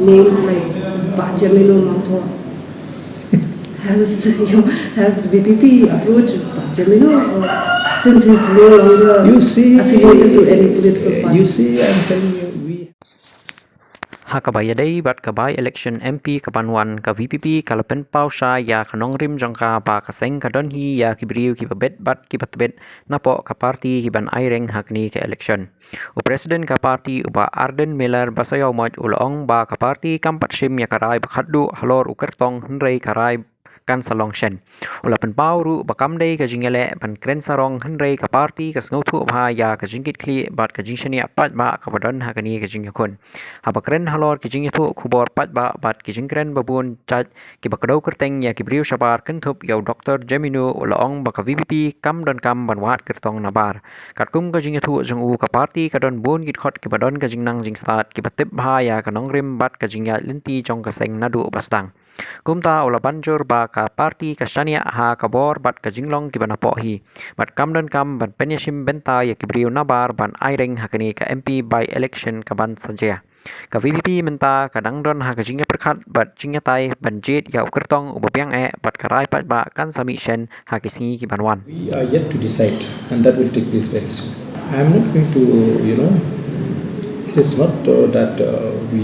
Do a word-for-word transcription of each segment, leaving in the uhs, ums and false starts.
Names like Bah Jemino Mangtho. Has, you know, has V P P approached Bah Jemino, or since he's no longer You see, affiliated to any political party? You see, I'm telling you, we Ha kaba ïadei bad ka by-election M P kaban wan, ka V P P ka la pynpaw shai ïa ka nongrim jong ka ba ka seng ka don hi ïa ki briew kiba bit bad kiba tbit napoh ka party kiban aireng ha kane ka election. U President ka party, u Bah Ardent Miller Basaiawmoit, u la ong ba ka party kam pat shim ïa ka rai ba khatduh halor u kyrtong, hynrei ka rai kan sa long shen. U la pynpaw ruh ba kam dei ka jingïaleh ban kren sarong, hynrei ka party ka sngewthuh bha ïa ka jingkitkhlieh bad ka jingshaniah paidbah kaba don ha kane ka jingïakhun. Haba kren halor ki jingïathuh khubor paidbah bad ki jingkren ba bun jait kiba kdew kyrteng ïa ki briew shabar, kynthup ïa u Doktor Jemino, u la ong ba ka V P P kam donkam ban wad kyrtong nabar. Katkum ka jingïathuh jong u, ka party ka don bun ki dkhot kiba don ka jingnang jingstad kiba tip bha ïa ka nongrim bad ka jingïaid lynti jong ka seng naduh ba sdang. Kumta u la ban jur ba ka party ka shaniah ha ka bor bad ka jinglong kiba napoh hi, bad kam donkam ban pynïashim bynta ïa ki briew nabar ban aireng ha kane ka M P by-election kaban sa jia. Ka V P P mynta ka dang don ha ka jingïapyrkhat bad jingïatai ban jied ïa u kyrtong uba biang eh, bad ka rai paidbah kan sa mih shen ha ki sngi kiban wan. We are yet to decide, and that will take place very soon. I'm not going to, you know, it is not, uh, that, uh, we,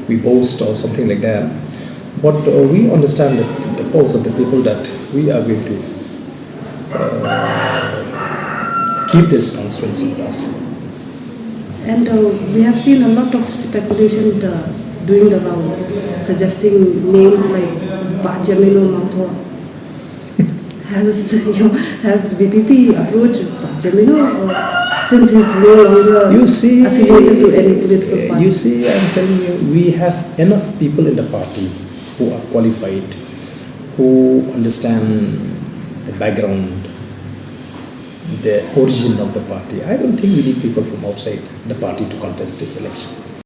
we boast or something like that, but, uh, we understand that the pulse of the people, that we are going to, uh, keep this constituency with us. And, uh, we have seen a lot of speculation, uh, doing the rounds, suggesting names like Bah Jemino Mangtho. Has, you know, has V P P approached Bah Jemino, or since he's no longer You see, affiliated to any political party? You see, I'm telling you, we have enough people in the party who are qualified, who understand the background, the origin of the party. I don't think we need people from outside the party to contest this election.